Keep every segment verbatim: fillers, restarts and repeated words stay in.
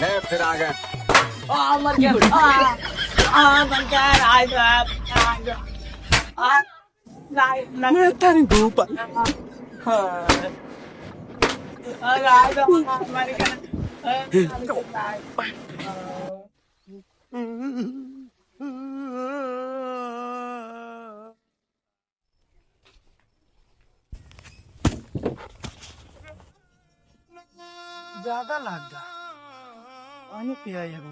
ले फिर आ गए। आ, मर गया। आ, आ, मर गया। आ, आ, आ, आ, आ, मैं तेरी धूप। हाँ। आ, आ, आ, मर गया। आ, आ, आ, आ। ज्यादा लाग गा। पानी पिया एगो।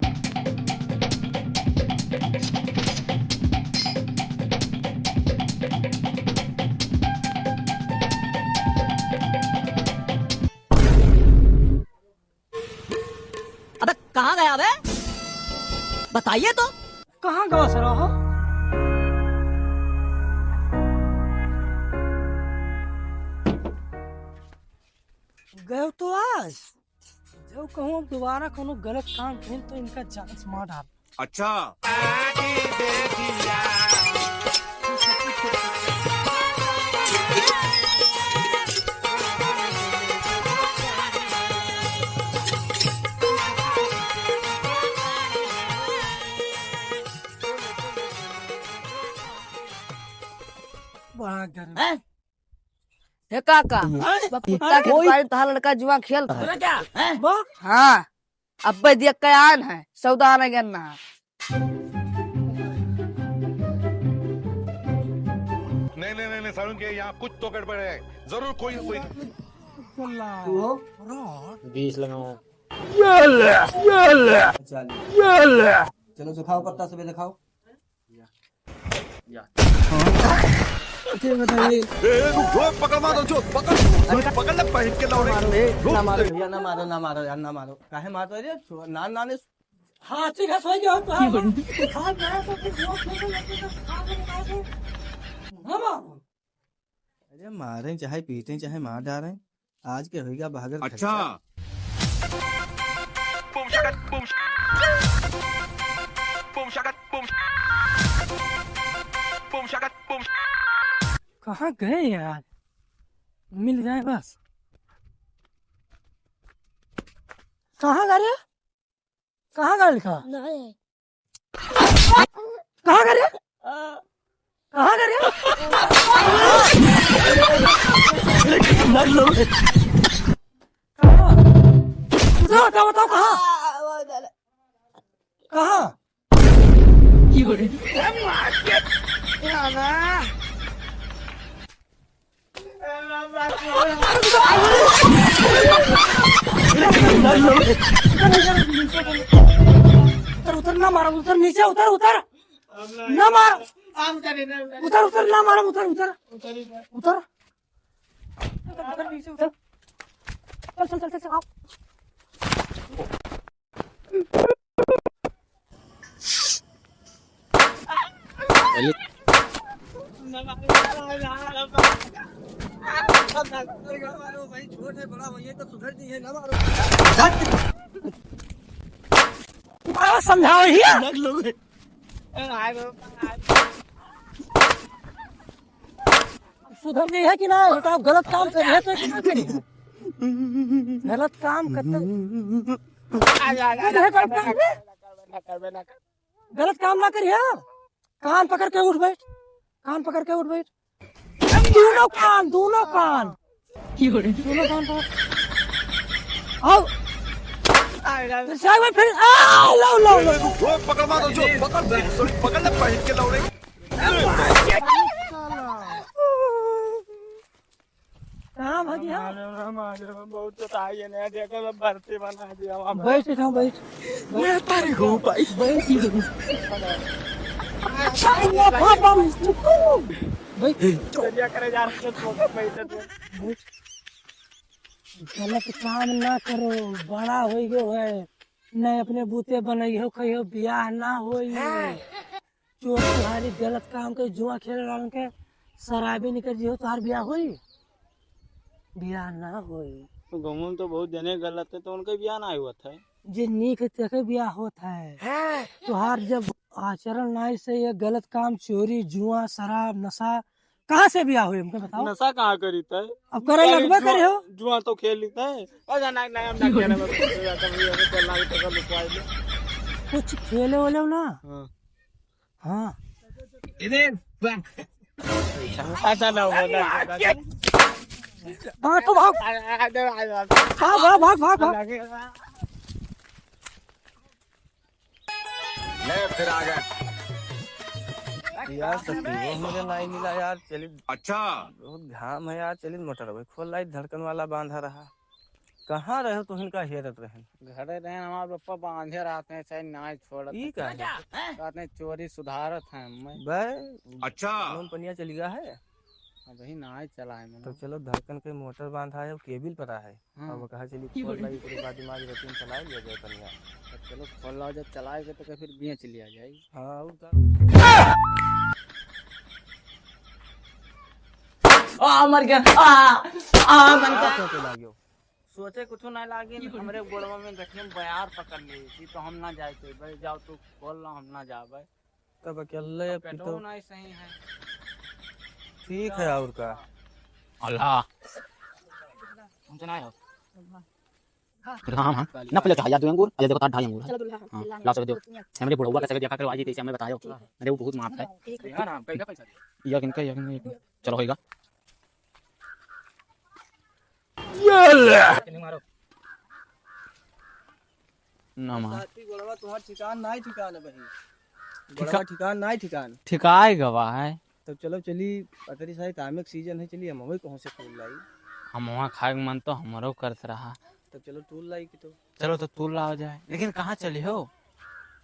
अबे कहाँ गया बे? बताइए तो। कहाँ गवा सरवा हो? गयो तो आज। जब कहूँ अब दोबारा कोनो गलत काम करें तो इनका जान से मार डाल। अच्छा। बड़ा गर्मी। हैं? हे काका, हैं? बा कुत्ता के कोई दुकान तहार लड़का जुआ खेलत है। अबे क्या? हैं? बा? हाँ, अब्बे दिया कयान है, सौदा आने गन्ना। नहीं, नहीं, नहीं, नहीं, सारुण के यहाँ कुछ तो गड़बड़ है, जरूर कोई ना कोई। बीस लगाओ। ये ले, ये ले, चालीस। ये ले। चलो दिखाओ, पत्ता सबे दिखाओ। ए, ए, रुक, रुक, पकड़, मारो, जो, पकड़, पकड़ ले, पहन के लौड़े। मारो, ए, रुक, ना मारो रुक। भैया, ना मारो, ना मारो यार, ना मारो। काहे मार रहे हो? छो-, ना, ना, ने हाथी का सोई गया हो तो हाँ, हाँ। हाथ ना तो फिर वो खेलने लगे तो खा के मार दो। ना मारो। अरे मारें चाहे पीटें चाहे मार डालें, आज के होइगा बहादुर अच्छा। खर्चा। कहाँ गए यार, मिल जाए बस। कहाँ गए रे? कहाँ गए लिखा? नहीं। कहाँ गए रे? कहाँ गए रे? कहाँ? बताओ, बताओ, बताओ, कहाँ? कहाँ? उतर, उतर, ना मारो, उतर, नीचे उतर, उतर। ना मार। उतर, उतर, ना मारो, उतर, उतर। उतर। उतर, उतर, नीचे उतर। चल, चल, चल, चल, चल, आओ। बड़ा समझाओ ही। अब सुधर गई है कि ना? बेटा, गलत काम कर रहे हैं तो क्या करें? गलत काम करते, आ जा, आ जा, ये गलत काम है। ना करबे, ना करबे, ना करबे। गलत काम ना करिए। कान पकड़ के उठ बैठ, कान पकड़ के उठ बैठ। दोनों कान, दोनों कान। दोनों कान पकड़। आओ। आ जा। फिर से एक बार फिर। आ, लो, लो, लो। ए, रुक, रुक, पकड़, मारो, जो, पकड़, पकड़ ले, पहन के लौड़े। कहाँ भागी है? मारे, मारे, बहुत सताई है, नहीं देखो, सब भर्ती बना दिया वहाँ पे। बैठ, बैठ, बैठ। मैं तारी हूँ, भाई। बैठ। बैठ। दरिया करे जा रहे थे, तो बैठ, बैठ। गलत काम ना करो, बड़ा हो गयो है, नहीं अपने बूते बनइहो, कहियो बियाह ना होई। हाँ। चोर चुहारी गलत काम के जुआ खेले वालन के शराबी निकल जिहो, तोहार बियाह होई? बियाह ना होई। तो गाँव में तो बहुत जने गलत है, तो उनके बियाह ना होत है। जे नीक है, तेके बियाह होत है। हैं? तोहार जब आचरण नाई से ये गलत काम, चोरी, जुआ, शराब, नशा, कहाँ से बियाह होई हमके बताओ? नशा कहाँ करी तै? अब करे लगबे करी हो। जुआ तो खेली तै। ओ जा ना, ना, हम ना खेले, बस, बस, बस, बस, बस, बस, लुकवाई ले। कुछ खेले वाले हो ना? हाँ। हाँ। इधर, वाह। अच्छा, ना, वो ना, ना, ना। भाग तो भाग। आ, आ, आ, आ, आ। भाग, भाग, भाग, भाग, भाग। ले, फिर आ गए। यार, सतीश, वो मुझे नहीं मिला यार, चली। अच्छा। बहुत घाम है यार, चली मोटर भाई, खोल लाई, धड़कन वाला बांधा रहा। कहाँ रहे तो इनका हेरत रहे? घरे रहे, हमार पप्पा बांधे रहते हैं, चाहे नाई छोड़त ई हैं। का है? कहते हैं, चोरी सुधारत हैं हमें। बे, अच्छा। नौन पनिया चली गया है? अबही नाई चलाए में तो ना। चलो, धड़कन के मोटर बांधा है, केबिल पर है। हाँ। अब कहा चली खोल लाई, ओकरे बाद में आज रतिन चलाए लिया जाए पनिया। तो चलो, खोल लाओ, जब चलाए के तो फिर बेच लिया जाए। हाँ, और का? आ, मर गया। आ, आ, मन का का। सोचे लागियो? सोचे कुछ ना लागे, हमरे गोड़वा में गठिया में बयार पकड़ ले, तो हम ना जाए, तो भाई जाओ, तू खोल ला, हम ना जाबे। तब अकेले अब अब पेटो तो नहीं सही है। ठीक है, और का? अल्लाह। हमसे ना हो। हाँ, हाँ। ना पहले चाहे दो अंगूर, अरे देखो, तार ढाई अंगूर है। चलो, दुल्हा, हाँ, दुल्हा, लाओ, सब दो। दुल्हा। हमरे बुढ़वा का सगै देखा करो, आज ही तैसे हमें बतायो। ठीक है। अरे, वो बहुत माफ है। ठीक है। हाँ, हाँ, पैसा, पैसा दे। या किनका, या किनका, या किनका। चलो, होइगा। ये ले। कितनी मारो? ना मार। साथी गोड़वा तुम्हार ठिकान ना ही ठिकान है बही। ठिका-, गोड़वा ठिकान ना ही ठिकान। ठिकाए गवा है। तब चलो चली, अतरी सारी तामे के सीजन है, चली हम वही कहूँ से तूल लाई। हम वहाँ खाए के मन तो हमरो करत रहा। तब चलो तूल लाई की तो। चलो तो तूल लाओ जाए, लेकिन कहाँ चली हो?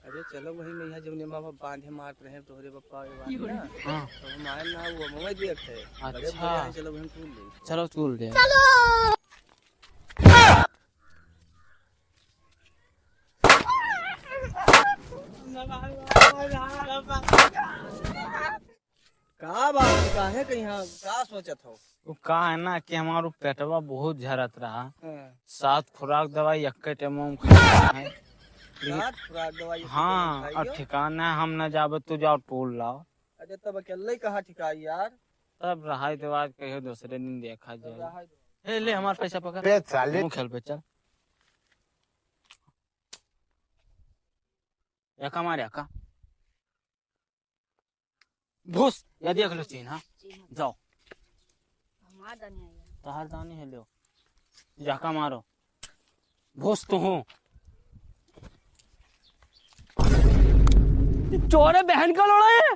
अरे चलो वही में यहाँ जब नेमा बाप बांधे मारत रहे तोहरे बप्पा के बाद ना। हाँ। तो हम आए ना, वो मवे देख है। बड़े अच्छा। भैया हैं, चलो वहीं तूल ले। चलो तूल ले। चलो। का बात है, काहे के यहाँ का सोचत हो? वो का है ना कि हमारो पेटवा बहुत झरत रहा। हाँ। सात खुराक दवाई एक टाइम हम खाए हैं। सात खुराक दवाई एक टाइम हाँ, खाइयो? और ठिकाना हम ना जाबे, तू जाओ तूल लाओ। अरे तब अकेले ही कहाँ ठिकाई यार? तब रहाई दो, आज कहियो दूसरे दिन देखा तब जाए। रहाई दो। ए, ले हमार पैसा पकड़। बे साले। तू खेल पे चल। एका मार, एका। भूस, या देख लो चीन, हाँ? चीन। जाओ। हमार दानी है ये। तहार दानी है, लो। जाका मारो। भूस तू हूँ। चोरे बहन का लोड़ा है।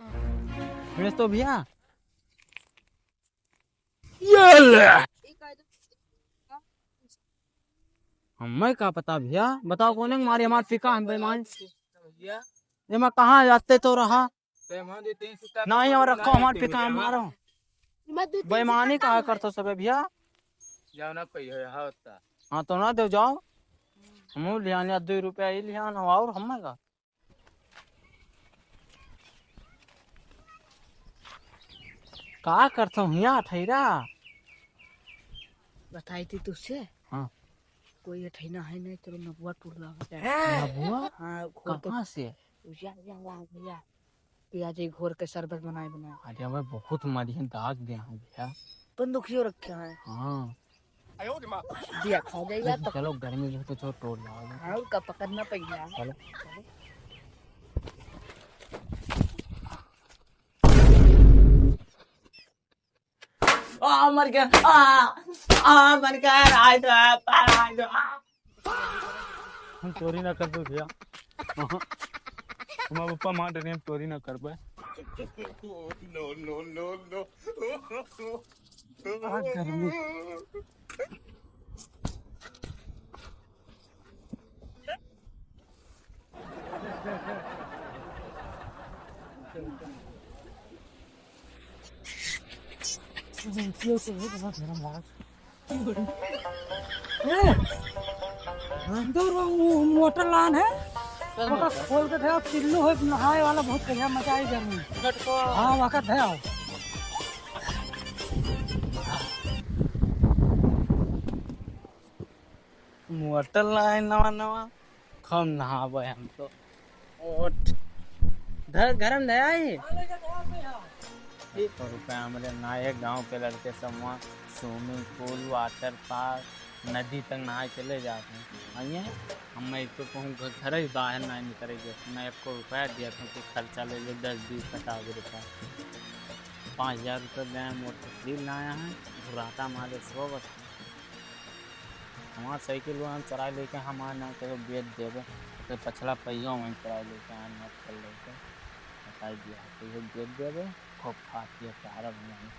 बेच तो भैया। ये ले। हमें का पता भैया, बताओ कौन है मारे हमार फिका, हम बेईमान। ये मैं कहाँ जाते तो रहा। नहीं, और रखो हमार फिका, हम मारो। बेईमानी कहाँ करतो सबे भैया? जाओ ना पै है, हाँ, होता। हाँ, तो ना दो, जाओ। हम लिया लिया, दो रुपया ही लिया ना, और हमें का? का करत हो हियाँ अठैरा? बताई थी तुझसे। हाँ। कोई अठैना है नहीं, चलो नबुआ टूर लाओ। नबुआ? हाँ, खोल के कहाँ से? उजिया, उजिया, उजिया, उजिया। पियाजी घोर के शरबत बनाए, बनाए। अरे, हमें बहुत मरियन दाग दे हैं भैया। बंदूकियों रखे हैं। हाँ। दिया खा जाइए तो। चलो, गर्मी में तो चलो टोल लाओ। हाँ, उनका पकड़ना पड़ेगा। चलो। आ, मर गया। आ, आ, मर गया। राय दो, आ, राय दो, आ। हम चोरी ना करबे भैया। हमार पप्पा मार डरे, हम चोरी ना करबे। No, no, no, no। आ, गर्मी। ए, अंदर वो मोटर लान है, ओकर खोल के देखा, पिल्लू है, नहाए वाला बहुत बढ़िया, मजा आई गर्मी। हाँ, वहाँ का है। मोटर लाए नवा नवा, हम नहाबे हम तो। ओठ। धर, गरम धया है। एक रुपया हमरे ना है, गाँव के लड़के सब वहाँ swimming pool, water park, नदी तक नहाए चले जात हैं। अइहें, हम एक तो कहूँ घ-, घर ही बाहर ना निकले देत, ना एको रुपया दिया था कि खर्चा ले लो दस, बीस, पचास रुपया। पाँच हजार रुपया दे मोटर खरीद लाया है, घुराता मारे सो बस। हमार साइकिल वहाँ चुराइ लेके हमार ना कहो बेच देबे, तो पछला पहिया वहीं चुराइ लेके आए, मत कर लेके हटाइ दिया, तो ये बेच देबे, खूब खा पिए प्यारा बनाए।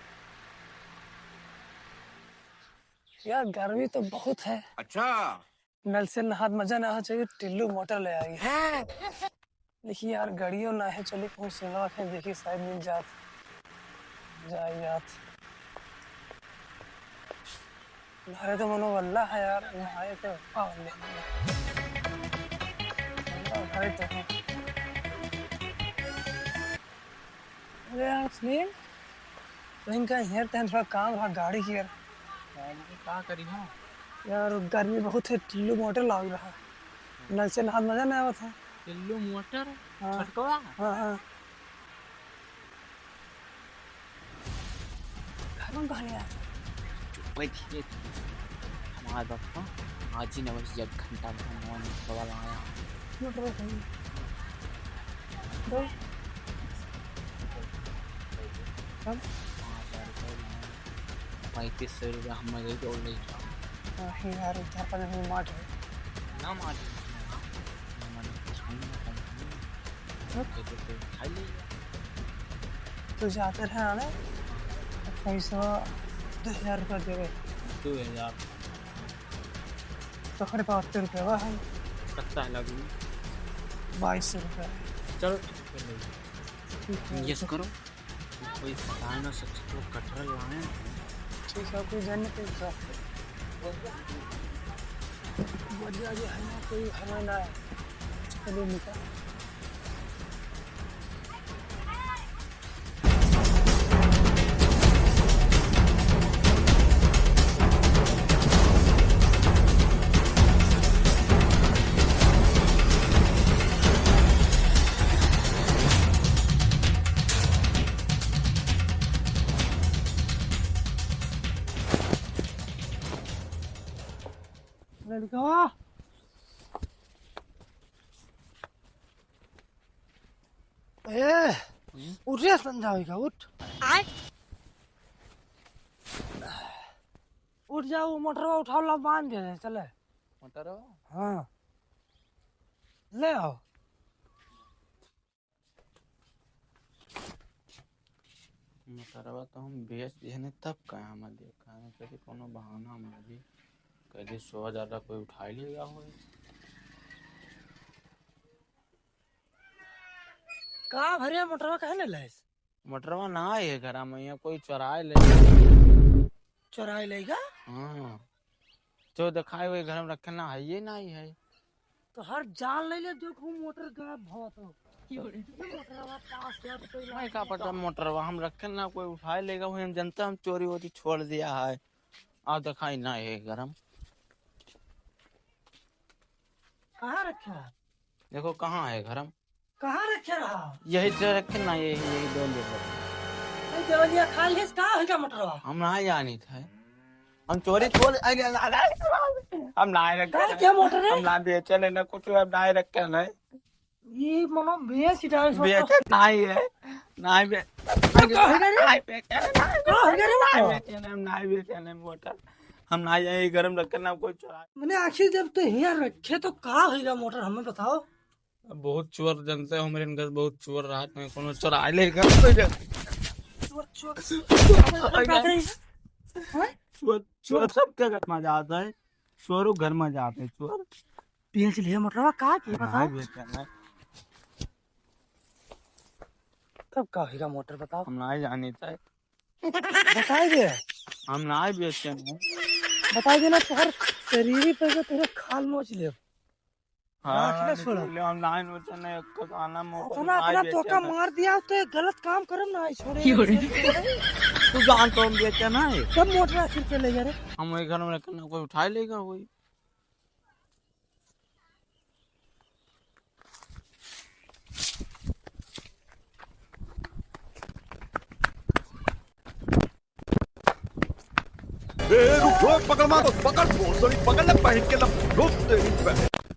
यार, गर्मी तो बहुत है। अच्छा। नल से नहात मजा ना आ चाहिए, टिल्लू मोटर ले आई है। देखी यार, गाड़ियों ना है, चली कहूँ सिलवा के देखी, शायद मिल जात, जाए जात। नहाए तो मनो वल्ला है यार, नहाए तो, आ, वल्ला, वल्ला, नहाए तो है। अरे यार सुनील, तो इनका हेर तेन थोड़ा काम रहा गाड़ी की यार। गाड़ी की का करी हो? यार गर्मी बहुत है, टिल्लू मोटर लाग रहा, नल से नहात मजा ना आवत है। टिल्लू मोटर? हाँ। छोटकवा? हाँ, हाँ। घर में कहाँ यार? चुप बैठ के। हमारे बाप का आज ही ना बस एक घंटा में हम मोटर वाला आया। मोटर वाला कहीं। दो। कब? पाँच हजार रुपये में पैंतीस सौ रुपये हम गए तो ले जाओ। हाँ, ही यार, उधार पर नहीं मार रहे। ना मार रहे, ना मार रहे, कुछ नहीं, कुछ नहीं। हाँ? तो, तो, तो उठा ही लेगा। तो जाते रहे आने, पैसा दो हजार रुपये देवे। दो हजार। तो हर बात रुपये हुआ है। कितना है लगू? बाईस सौ रुपये। चलो, ठीक है, ले लो। ठीक है। Yes करो। कोई पता है ना, सच तो कटहल लाए हैं। ठीक है, कोई जाने कोई का। बढ़िया जो है ना, कोई हमें ना है। चलो निकल। लड़कवा। ए, हम्म? उठ रे संझा होई का, उठ। आय? उठ जा, वो मोटरवा उठाओ, ला बांध दे, चले। मोटरवा? हाँ। ले आओ। मोटरवा तो हम बेच देहने, तब का हम दे, काहे से कि कोनो बहाना मारी, कह दे सौ हजार ला कोई उठाई लेगा होई। का भरिया मोटरवा काहे ले लाइस? मोटरवा ना है घरा में, यहाँ कोई चोराए ले। चोराए लेगा? हाँ। जो देखाए हुए घर में रखे ना है, ये ना ही है। तो हर जान ले ले, देखो मोटर गायब भवत हो। मोटरवा पास यार, कोई नहीं, का पता मोटरवा हम रखे ना, कोई उठाए लेगा, वही हम जनता हम चोरी वोरी छोड़ दिया है। आ देखाई ना है घर में। कहाँ रखे है? देखो कहाँ है घर में। कहाँ रखे रहा? यही तो रखे ना, यही, यही दो ले लो। अरे देवलिया खा लिस, का होइगा मोटरवा? हम ना जानी थे। हम चोरी, चोरी, अरे, अरे, अरे, हम ना रखे का हैं। क्या मोटर है? हम ना बेचे नहीं ना कुछ, हम ना रखे नहीं। ये मनो बेच ही डाल सो। बेचे नहीं है, नहीं बे-, का होइगा रे? नहीं बेचे नहीं, का होइगा रे नहीं मोटर? बेचे नहीं, हम नहीं बेचे नहीं मोटर। हम ना जाए, घर में रखे ना कोई चोरा। मैंने आखिर जब तो हियाँ रखे तो का होइगा मोटर, हमें बताओ। अब बहुत चोर जनते हो, हमरे घर बहुत चोर रहत हैं, कोनो चोराए लेगा। चोर, चोर, चोर, हाँ? चोर, चोर सबके घर में जाता है, चोरों घर में जाते हैं चोर। बेच लिया मोटरवा, का के बताओ? नहीं बेचा है। तब का होइगा मोटर बताओ? हम नहीं जानी था। बताई दे। हम नहीं बेचे हैं। बताई देना, तोहर शरीर पे के तोहरे खाल नोच लेब। हाँ, राख ना छोड़ो। ले हम नाइन बेचे नहीं, एक तो आना मोटर उतना, नाइन अपना बेचे तोका नहीं। मार दिया तो एक गलत काम करम ना, आई छोड़े। क्यों रे? तू जान तो हम बेचे नहीं। सब मोटर आखिर के ले जा रे। हम वही घर में रखे ना, कोई उठाए लेगा वही। रोक, पकड़ मार, पकड़, भोसड़ी, पकड़ ले, बहन के लब-, रोक तेरी बहन।